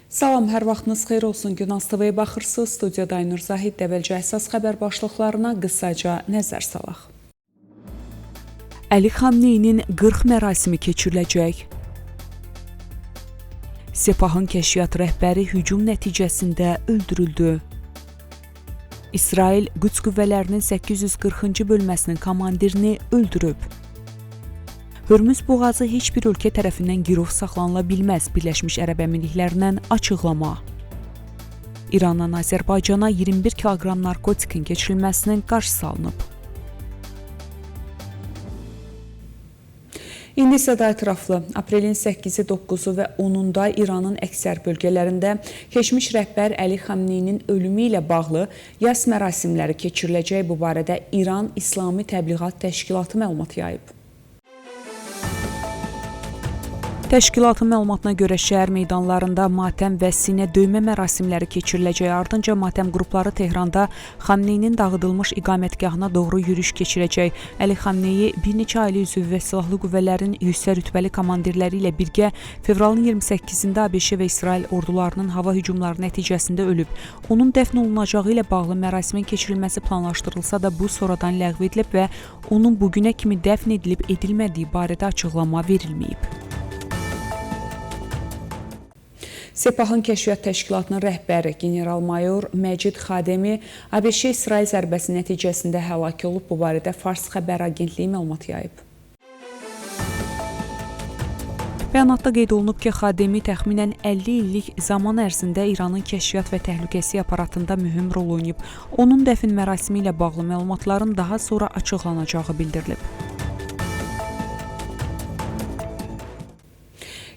Salam, hər vaxtınız xeyir olsun. Günans TV-yə baxırsınız. Studiyada Aynur Zahid. Əvvəlcə əsas xəbər başlıqlarına qısaca nəzər salaq. Əli Xamneyinin 40 mərasimi keçiriləcək. Sepahın kəşfiyyat rəhbəri hücum nəticəsində öldürüldü. İsrail Qüds qüvvələrinin 840-cı bölməsinin komandirini öldürüb. Hörmüz boğazı heç bir ölkə tərəfindən girov saxlanıla bilməz, Birləşmiş Ərəb Əmirliklərindən açıqlama. İrandan Azərbaycana 21 kiloqram narkotikin keçirilməsinin qarşısı alınıb. İndi isə daha ətraflı. Aprelin 8-i, 9-u və 10-unda İranın əksər bölgələrində keçmiş rəhbər Əli Xamneyinin ölümü ilə bağlı yas mərasimləri keçiriləcək. Bu barədə İran İslami Təbliğat Təşkilatı məlumat yayıb. Təşkilatın məlumatına görə şəhər meydanlarında matəm və sinə döymə mərasimləri keçiriləcək. Ardınca matəm qrupları Tehranda Xamneyinin dağıdılmış iqamətgahına doğru yürüyüş keçirəcək. Əli Xamneyi bir neçə ailə üzvü və silahlı qüvvələrin yüksək rütbəli komandirləri ilə birgə fevralın 28-də ABŞ və İsrail ordularının hava hücumları nəticəsində ölüb. Onun dəfn olunacağı ilə bağlı mərasimin keçirilməsi planlaşdırılsa da bu sonradan ləğv edilib və onun bugünə kimi dəfn edilib edilmədiyi barədə açıqlama verilməyib. Sepahın Kəşfiyyat Təşkilatının rəhbəri general-mayor Məcid Xademi ABŞ-İsrail zərbəsi nəticəsində həlak olub. Bu barədə Fars xəbər agentliyi məlumat yayıb. Bəyanatda qeyd olunub ki, Xademi təxminən 50 illik zaman ərzində İranın kəşfiyyat və təhlükəsizlik aparatında mühüm rol oynayıb. Onun dəfn mərasimi ilə bağlı məlumatların daha sonra açıqlanacağı bildirilib.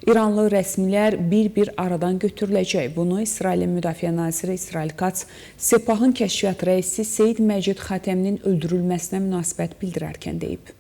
İranlı rəsmilər bir-bir aradan götürüləcək. Bunu İsrailin Müdafiə Naziri İsrail Katz Sepahın kəşfiyyat rəisi Seyid Məcid Xatəminin öldürülməsinə münasibət bildirərkən deyib.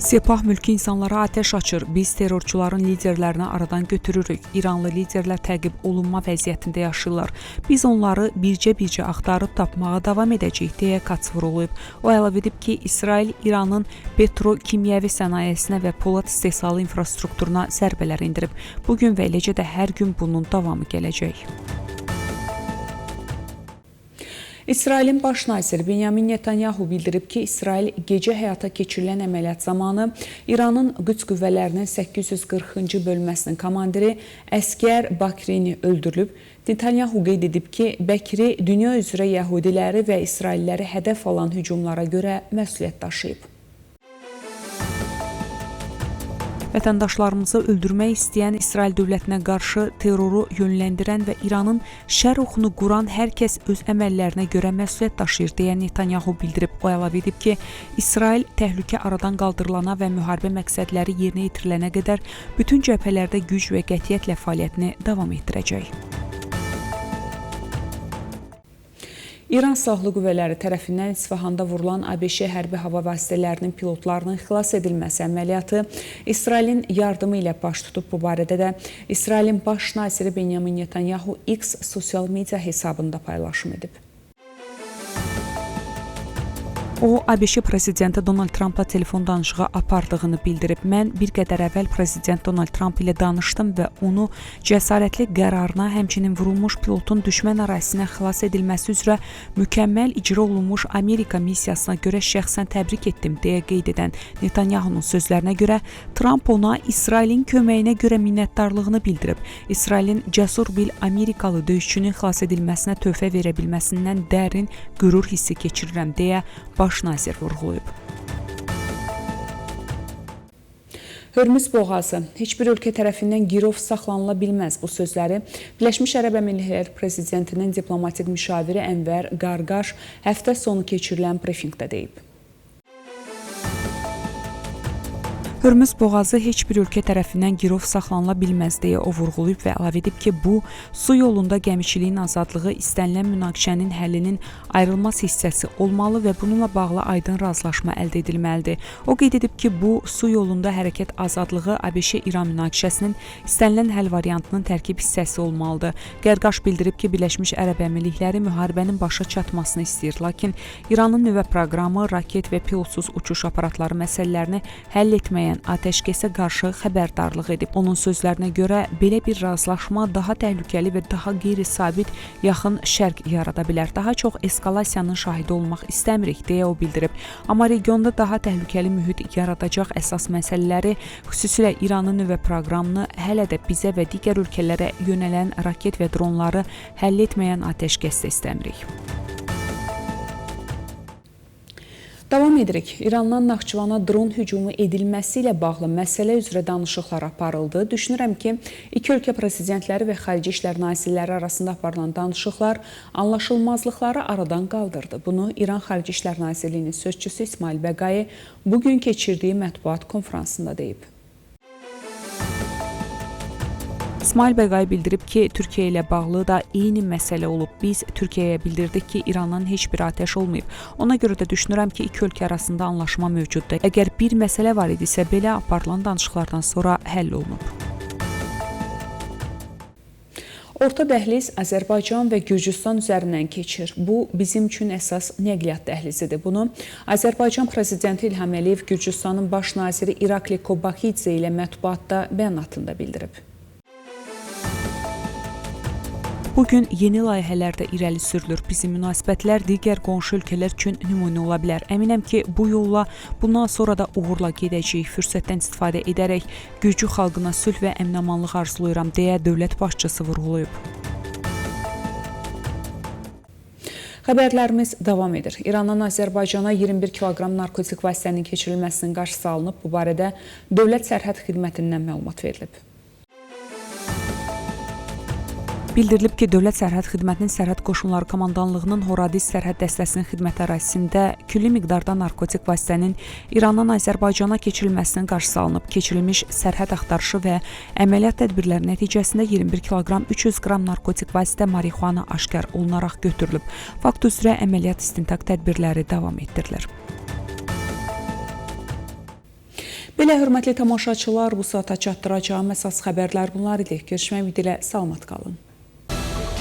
Sepah mülki insanlara atəş açır. Biz terrorçuların liderlərini aradan götürürük. İranlı liderlər təqib olunma vəziyyətində yaşayırlar. Biz onları bircə-bircə axtarıb tapmağa davam edəcəyik, deyə Katz vurğulayıb. O əlavə edib ki, İsrail İranın petro-kimyəvi sənayesinə və polad istehsalı infrastrukturuna zərbələr endirib. Bugün və eləcə də hər gün bunun davamı gələcək. İsrailin baş naziri Benyamin Netanyahu bildirib ki, İsrail gecə həyata keçirilən əməliyyat zamanı İranın Qüds qüvvələrinin 840-cı bölməsinin komandiri Əskər Bakrini öldürülüb. Netanyahu qeyd edib ki, Bəkri dünya üzrə yəhudiləri və İsrailləri hədəf alan hücumlara görə məsuliyyət daşıyıb. Vətəndaşlarımızı öldürmək istəyən İsrail dövlətinə qarşı terroru yönləndirən və İranın şər oxunu quran hər kəs öz əməllərinə görə məsuliyyət daşıyır, deyə Netanyahu bildirib. O əlavə edib ki, İsrail təhlükə aradan qaldırılana və müharibə məqsədləri yerinə yetirilənə qədər bütün cəbhələrdə güc və qətiyyətlə fəaliyyətini davam etdirəcək. İran Silahlı Qüvvələri tərəfindən İsfahanda vurulan ABŞ hərbi hava vasitələrinin pilotlarının xilas edilməsi əməliyyatı İsrailin yardımı ilə baş tutub. Bu barədə də İsrailin baş naziri Benyamin Netanyahu X sosial media hesabında paylaşım edib. O, ABŞ prezidenti Donald Trumpla telefon danışığı apardığını bildirib. Mən bir qədər əvvəl prezident Donald Trump ilə danışdım və onu cəsarətli qərarına, həmçinin vurulmuş pilotun düşmən ərazisinə xilas edilməsi üzrə mükəmməl icra olunmuş Amerika missiyasına görə şəxsən təbrik etdim, deyə qeyd edən Netanyahunun sözlərinə görə Trump ona İsrailin köməyinə görə minnətdarlığını bildirib. İsrailin cəsur bir Amerikalı döyüşçünün xilas edilməsinə töhfə verə bilməsindən dərin qürur hissi keçirirəm, deyə baş nazir vurğulayıb. Hörmüz boğazı heç bir ölkə tərəfindən girov saxlanıla bilməz. Bu sözləri Birləşmiş Ərəb Əmirlikləri Prezidentinin diplomatik müşaviri Ənvər Qarqaş həftə sonu keçirilən brifinqdə deyib. Hörmüz boğazı heç bir ölkə tərəfindən girov saxlanıla bilməz, deyə o vurğulayıb və əlavə edib ki, bu, su yolunda gəmiçiliyin azadlığı istənilən münaqişənin həllinin ayrılmaz hissəsi olmalı və bununla bağlı aydın razılaşma əldə edilməlidir. O qeyd edib ki, bu, su yolunda hərəkət azadlığı ABŞ-İran münaqişəsinin istənilən həll variantının tərkib hissəsi olmalıdır. Qərqaş bildirib ki, Birləşmiş Ərəb Əmirlikləri müharibənin başa çatmasını istəyir, lakin İranın nüvə proqramı, raket və pilotsuz uçuş aparatları məsələlərini həll etməyə etməyən atəşkəsə qarşı xəbərdarlıq edib. Onun sözlərinə görə belə bir razılaşma daha təhlükəli və daha qeyri-sabit Yaxın Şərq yarada bilər. Daha çox eskalasiyanın şahidi olmaq istəmirik, deyə o bildirib. Amma regionda daha təhlükəli mühit yaradacaq əsas məsələləri, xüsusilə İranın nüvə proqramını, hələ də bizə və digər ölkələrə yönələn raket və dronları həll etməyən atəşkəs də istəmirik. Davam edirik. İrandan Naxçıvana dron hücumu edilməsi ilə bağlı məsələ üzrə danışıqlar aparıldı. Düşünürəm ki, iki ölkə prezidentləri və Xarici İşlər Nazirləri arasında aparılan danışıqlar anlaşılmazlıqları aradan qaldırdı. Bunu İran Xarici İşlər Nazirliyinin sözçüsü İsmail Bəqai bugün keçirdiyi mətbuat konfransında deyib. İsmail Bəqai bildirib ki, Türkiyə ilə bağlı da eyni məsələ olub. Biz Türkiyəyə bildirdik ki, İrandan heç bir atəş olmayıb. Ona görə də düşünürəm ki, iki ölkə arasında anlaşma mövcuddur. Əgər bir məsələ var idisə belə aparılan danışıqlardan sonra həll olunub. Orta dəhliz Azərbaycan və Gürcüstan üzərindən keçir. Bu, bizim üçün əsas nəqliyyat dəhlizidir. Bunu Azərbaycan Prezidenti İlham Əliyev Gürcüstanın Baş naziri İrakli Kobaxidze ilə mətbuatda bəyanatında bildirib. Bugün yeni layihələr də irəli sürülür. Bizim münasibətlər digər qonşu ölkələr üçün nümunə ola bilər. Əminəm ki, bu yolla bundan sonra da uğurla gedəcəyik. Fürsətdən istifadə edərək Gürcü xalqına sülh və əminamanlıq arzulayıram, deyə dövlət başçısı vurğulayıb. Xəbərlərimiz davam edir. İrandan Azərbaycana 21 kiloqram narkotik vasitənin keçirilməsinin qarşısı alınıb. Bu barədə Dövlət Sərhəd Xidmətindən məlumat verilib. Bildirilib ki, Dövlət Sərhəd Xidmətinin Sərhəd Qoşunları Komandanlığının Horadiz Sərhəd Dəstəsinin xidmət ərazisində külli miqdarda narkotik vasitənin İrandan Azərbaycana keçirilməsinin qarşısı alınıb. Keçirilmiş sərhəd axtarışı və əməliyyat tədbirləri nəticəsində 21 kiloqram 300 qram narkotik vasitə marixuana aşkar olunaraq götürülüb. Fakt üzrə əməliyyat istintaq tədbirləri davam etdirilir. Belə, hörmətli tamaşaçılar, bu saata çatdıracağım əsas xəbərlər bunlar idi. Görüşmək ümidi ilə salamat qalın.